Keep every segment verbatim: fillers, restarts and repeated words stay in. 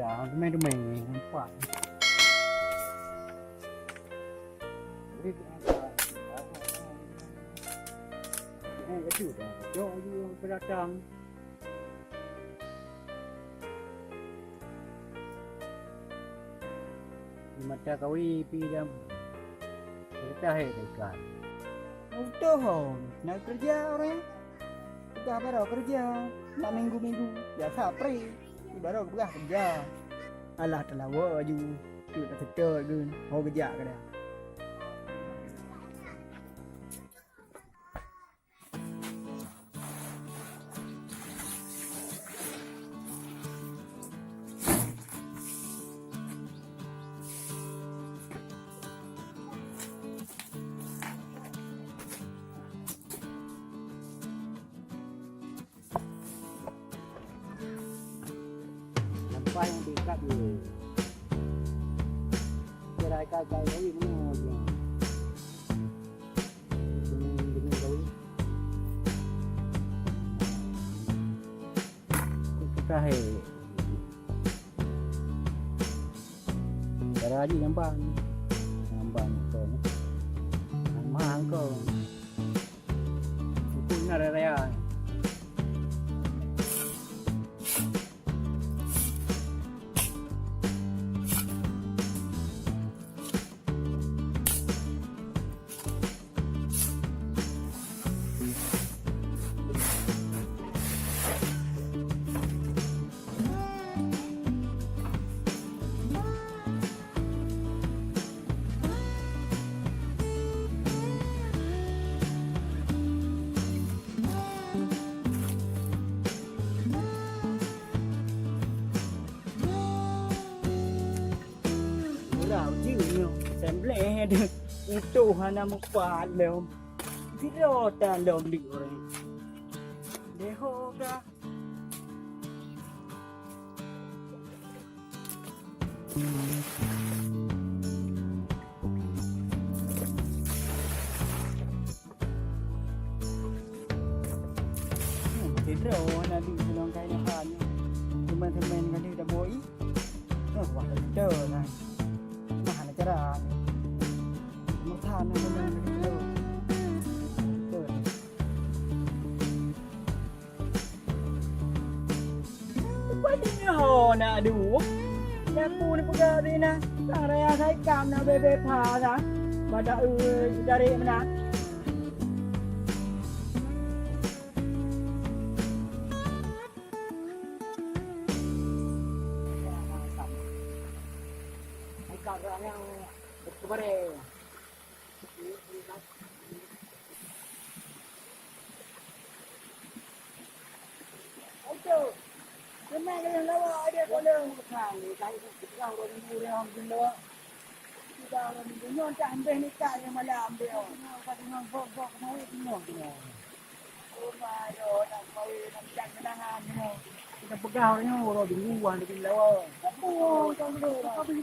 Dah, teumé-teumé nampak. Eh, kacau dah. Cok laju orang pendatang. Di mata kawi pi dan kertas hai dekat. Utoh ho, nak kerja orang. Peugah baroe keureuja, nak minggu-minggu, biasa pre. Baroe geupeugah keureuja. Alah teulawa aju, cuk taseutôt geun, ho geujak keudeh. Nampak nyang diikat je. Kira ikat-ikat lagi mana je. Dengan, dengan kawi. Susah eh. Cara aja gampang. Gampang kau. Mahal kau. Buku ingat raya-raya. Ulah uji nyoe, sembleh deh. Utoh hana mupat lom. Sidroe tan lom di ureueng. Dehoga. Sidroe na duek silong kain nyoe. Teuma semen ka lheueh taboi. Wah, beutôi nah. Nah, hana cara. Meuhan na semen ka lheueh taboi. Beutôi. Rupajih nyoe ho na duek. Nyaku neupeugah bina, sang raya sai kam na bebe pha sa. Bada eu dari meunan. Hai kak, kak, yang betul bare. Oke. Kena kena lawa ada kalau bukan. Saya tu kita orang dulu yang dulu. Kita orang dulu nyonya dah ambil nikah yang malam dia. Kita dengan bok-bok mau tengok dia. Oh my God, nak kawin, nak cari kenangan ni. Kita peugah orang ni, orang dulu, orang dulu lawa. Oh, jangan dulu.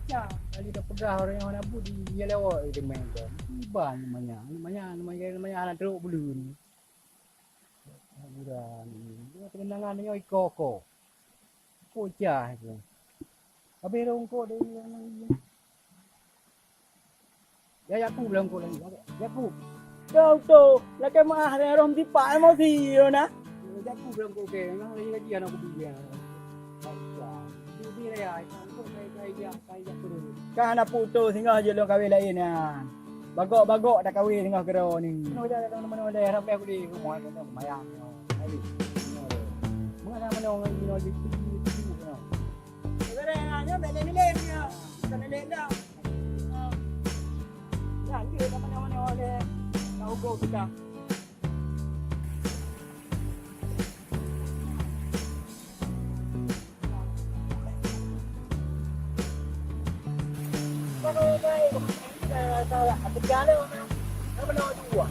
Ya, kali dah peugah orang yang mana bu di dia lewat di main tu. Iban namanya, namanya, namanya, namanya anak teruk bulu ni. Hiburan ni. Dia kenangan dia iko-iko. Bocah tu. Habis rongkok dia yang Ya, Yakub lah engkau lagi. Yakub. Kau tu, lakée meu'ah lé rhom sipak emosi yo na. Yakub lah engkau ke, ngah lagi lagi anak kubu dia. Di, di raya, engkau kai, kai, kai, kai, kai, kai, Ka hana putoh singoh jeuet lôn kawé laén nyan. Bagok-bagok takawé singoh keudroe ni. Meunoe jak meunoe lé, ramé aku di rumoh, meunoe mayang, meunoe. Hai, meunoe lé. Meunoe, meunoe, meunoe, meunoe, meunoe. Sebenarnya nyan bèk lé milém nyan. Bukan lé dah. Nyan dia dah mana-mana oleh kau go kita. Kalau baik, eh, salah. Aku jalan mana? Apa nama dua?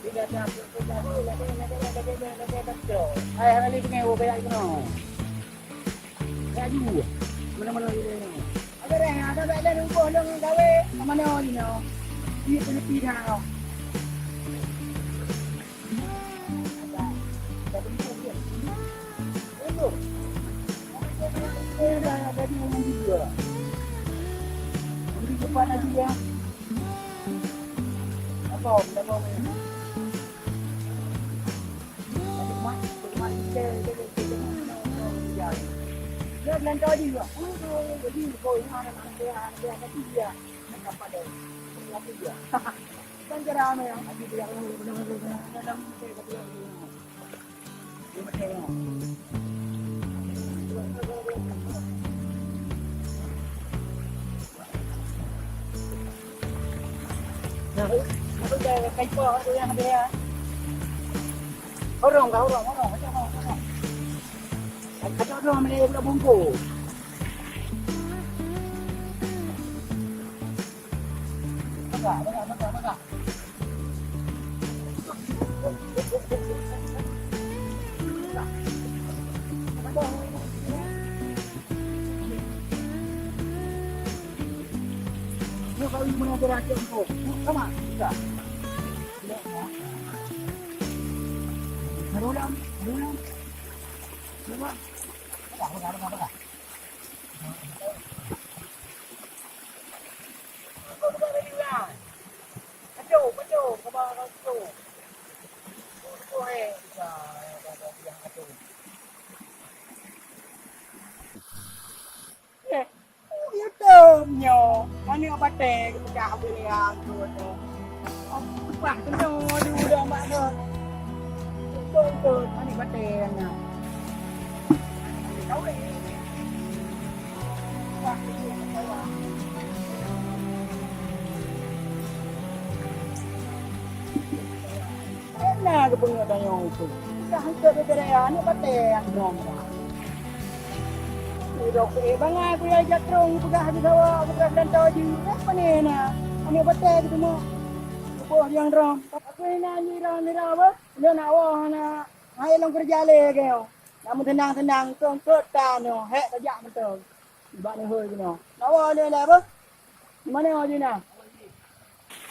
Tidak ada apa-apa. Lagi, lagi, lagi, lagi, lagi, lagi, lagi. Hai, hari ni tengah, oh, banyak kena. Laju. Mana-mana dia ni. Ada dah, ada dah, dah rubuh dong gawe. Mana ni no? Di tepi dah. Horong ka, horong, horong, horong, horong. Kacau dong, mana dia pula bungkuk. Pegang, pegang, pegang, pegang. Ini baru menabur racun tu. Sama, sudah. Ada ulang, ada ulang. Ada ulang. Pegang, pegang, pegang, pegang. Eh, YouTube nyoe. Aneuk batèe geupeugah beuliang tu. Upah keunoe di udang bak nyoe. Beutôi, beutôi. Aneuk batèe nyan. Na geupeungeut tanyoe itu. Dah itu beda aneuk batèe nyang droe. Udah ke bangai ku ya jatrong peugah di sawa peugah dan tau ji. Apa ni na? Aneuk batèe di rumah. Boh nyang droe. Aku ni na nira nira apa? Dia nak wah na. Hai long kerja le ke. Nak meutenang-tenang tong kota no. Hek tajak beutôi. Bak neuhôi keunoe. Lawa lé lé beuh. Di mana jih na?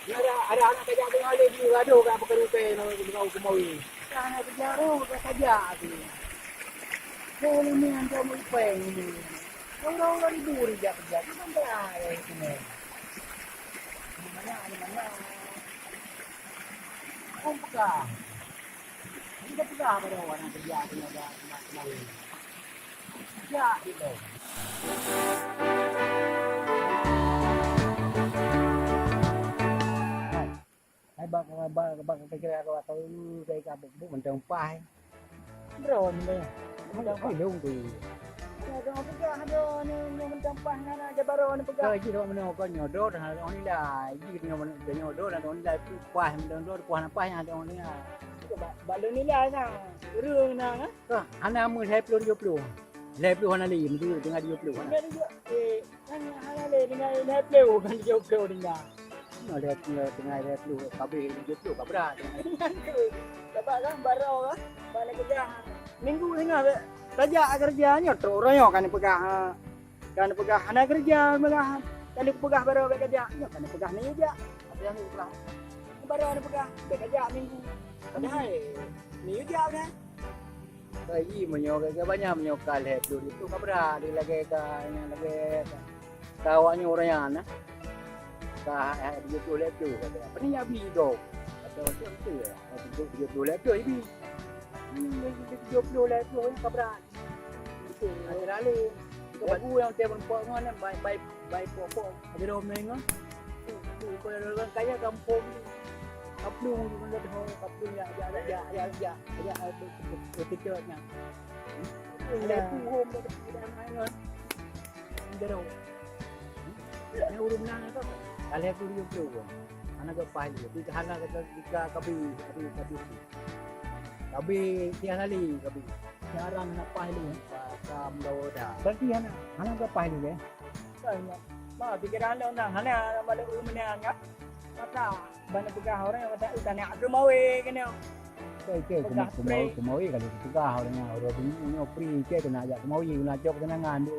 Ada, ada anak tajak tengah lé di gadoh kat pekan utai no di kau kemawi. Ka na kerja roh ka tajak tu. Ko ni ni antum ipeng ni. Orang-orang ribu rijak kerja. Di mana ai tu ni? Di mana, di mana? Kau pegang. Ini dah pegang pada orang kerja tu dah kemawi. Hai, bak, bak, bak, kira-kira kau tahu, saya kabut, bu, mentang pah. Bro, ni. Mentang pah. Hai, dong tu. Ya, dong, pegang, dong, ni, ni, mentang pah, ni, ni, aja baru, ni, pegang. Kau ji dong, mana kau nyodoh, dah, dong, ni, dah. Ji, tengok, mana, nyodoh, dah, dong, ni, dah, tu, pah, mentang, dong, pah, nampak, ya, dong, ni, ya. Bak, bak lôn nilai sang. Ureueng na, eh? Ka, hana meu lhèe ploh tujoh ploh. Lhèe ploh hana lé, meuteumèe teungoh tujoh ploh hana. Tinggai tujoh, eh, kan hana lé, tinggai lhèe ploh, kan tujoh ploh tinggai. Nyoe lhèe ploh, teungoh lhèe ploh, ka abéh tujoh ploh, ka brat. Nyan tu. Sabab kan, baroe kan, bak lé peugah. Minggu singoh bèk tajak keureuja nyoe, trok uroe nyoe kan peugah, ha. Kan peugah hana keureuja, peugah. Kan peugah baroe bèk kajak, nyoe kan peugah neuyue jak. Apa nyang peugah? Baroe neupeugah, bèk kajak minggu. Padahai neuyue jak dah. Ka ji meunyoe ka banyak meunyoe ka lhèe ploh ribu ka brat, lagèe ka nyang lagèe ka awak nyoe ureueng nyan na. Ka, eh, tujoh ploh lhèe ploh ka brat. Apa ni abi gob? Kata orang tu, tujoh ploh lhèe ploh abi. Hmm, tujoh ploh lhèe ploh ka brat. Akhir alèh. Lagu nyang tiep rumpok ngon bai, bai, bai pok-pok. Ada dua minggu. Tu, tu, tu, orang kaya kampung tu. Kaplung tu, kaplung, ya, ya, ya. Ada puhom, ada puhom, ada puhom. Ada dua. Nyang ureueng menang tu, ka lhèe ploh tujoh ploh. Hana geupaih lé, tapi hana geupaih, tapi, tapi, tapi. Tapi tiah lali, tapi. Jarang hana paih lé. Ka, ka meugawa dah. Berarti hana, hana geupaih lé, ya? Kan, ya. Ma, pikiran lôn nah, hana, hana balik ureueng menang, ya. Maka, Ban peugah orang yang tak, tak nak keumawe keunoe. Kai, kai, peugah keumawe, keumawe kalau peugah orang yang orang bingung nyoe free, kai kena ajak keumawe, kena cok kesenangan tu.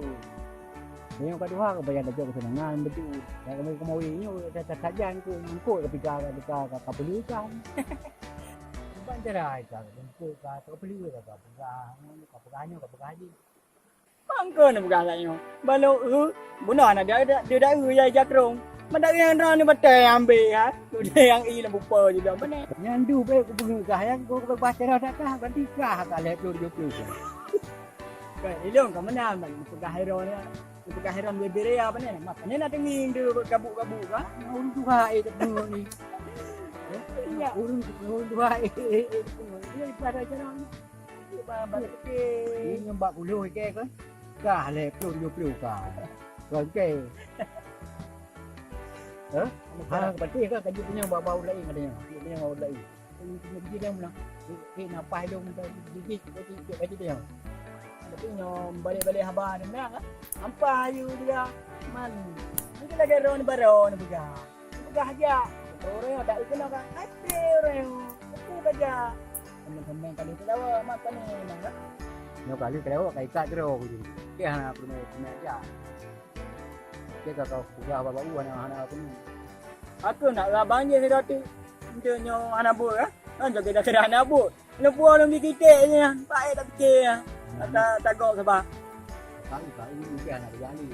Dan yang kedua, kau payah cok kesenangan, betul. Dak keumawe, keumawe nyoe, dah, dah sajan ke, engkau ke peugah, ke peugah, ke, ke peuli kan. Ban cara ka, engkau ka, ke peuli ka, ke peugah, ke peugah nyoe, ke peugah jih. Engkau ni peugah kat nyoe. Balo eu, bunoe na dia dia dia eu ya jatrong. Mada nyang droe ni batée ambek ha. Dia nyang i lam bupa juga mana. Nyan du bae ku peugah kah yang ku peugah cerah dah kah berarti kah ka lhèe ploh tujoh ploh. Kan ilong ka mana ban peugah hero ni. Peugah hero bebere apa ni? Mak ni nak tenging tu gabuk-gabuk kah? Urus dua eh tak ni. Ya. Urus urus dua eh. Dia pada cerah ni. Ba- ba- Ini nyembak puluh ikai kan. Kah lhèe ploh tujoh ploh kah. Kau ke. Hah? Ha, berarti kan kaji punya bak bau lain katanya. Kaji punya bau lain. Kaji punya biji dia mana? Eh, eh, napa hidup minta biji, biji, biji, biji dia. Tapi nyoe balik-balik haba dia nak kan. Ampa ayu dia. Man. Mungkin lagi ron baron pegang. Peugah jak. Ureueng tak keunoe ka até ureueng. Aku ka jak. Teman-teman kali tu lawa mak kami memang kan. Nyoe kali kelewat ka ikat terus aku jadi. Dia hana pernah pernah jak. Dia ka kau peugah bak-bak u hana hana aku ni. Aku nak lah banjir ni roti. Dia nyoe hana buat eh. Kan jaga dah kena hana buat. Kena buat lom di titik je. Baik tak fikir. Kata tagok sebab. Kali kali ni dia hana berjali.